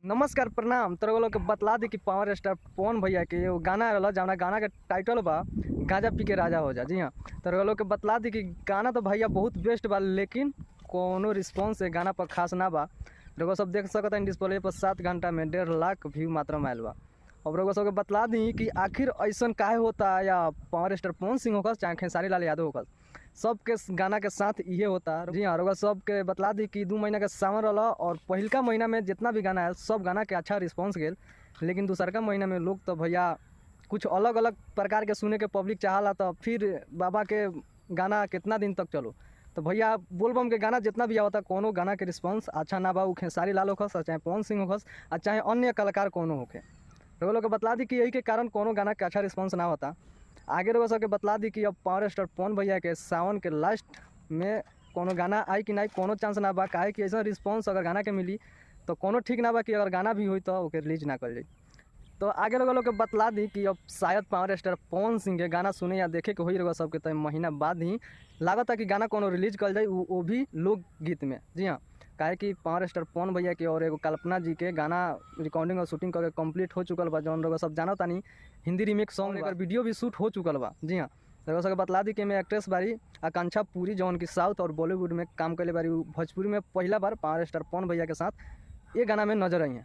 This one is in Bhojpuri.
नमस्कार प्रणाम। तोरा लोग के बतला दी कि पावर स्टार पवन भैया के एगो गाना रहल जौना गाना के टाइटल बा गांजा पी के राजा हो जा। जी हाँ, तोरा लोग के बतला दी कि गाना तो भैया बहुत बेस्ट बा, लेकिन कोनो रिस्पॉन्स ए गाना पर खास ना बा। रउआ सब देख सकत हन डिस्प्ले पर 7 घंटा में 1.5 लाख व्यू मात्र में आयल बा। अब रउआ सबके बतला दी कि आखिर ऐसन काहे होता, या पावर स्टार पवन सिंह होखस चाहे खेसारी लाल यादव होखस, सबके गाना के साथ इहे होता। जी हाँ, रउआ सबके बतला दी कि 2 महीना के सावन रहल और पहिलका महीना में जितना भी गाना आयल सब गाना के अच्छा रिस्पॉन्स गेल, लेकिन दूसरका महीना में लोग तो भैया कुछ अलग अलग प्रकार के सुने के पब्लिक चाहला, तो फिर बाबा के गाना कितना दिन तक चलो। तो भैया बोलबम के गाना जितना भी आवता कोनो गाना के रिस्पॉन्स अच्छा ना बा, उ खेसारी लाल होखस चाहे पवन सिंह होखस आ चाहे अन्य कलाकार कोनो होखे। रउआ लोग के बतला दी कि यही के कारण कोनो गाना के अच्छा रिस्पॉन्स ना होता। आगे रउआ सबके बतला दी कि अब पावर स्टार पवन भैया के सावन के लास्ट में कोनो गाना आई कि ना, कोनो चांस ना बा। काहे कि ऐसा रिस्पॉन्स अगर गाना के मिली तो कोनो ठीक ना बा कि अगर गाना भी होई तो ओके रिलीज ना कल जाई। तो आगे रउआ लोग के बतला दी कि अब शायद पावर स्टार पवन सिंह के गाना सुने या देखे के होई रउआ सबके तो महीना बाद ही लागत कि गाना कोनो रिलीज कल जाई, वो भी लोकगीत में। जी हाँ, काहे कि पावर स्टार पवन भैया के और एगो कल्पना जी के गाना रिकॉर्डिंग और शूटिंग करके कंप्लीट हो चुकल बा, जौन रउआ सब जानत तानी हिंदी रीमेक सॉन्ग, एकर वीडियो भी शूट हो चुकल बा। जी हाँ, रउआ सबके बतला दी कि में एक्ट्रेस बारी आकांक्षा पुरी, जौन की साउथ और बॉलीवुड में काम कैले बारी, भोजपुरी में पहला बार पावर स्टार पवन भैया के साथ ये गाना में नजर आई हैं।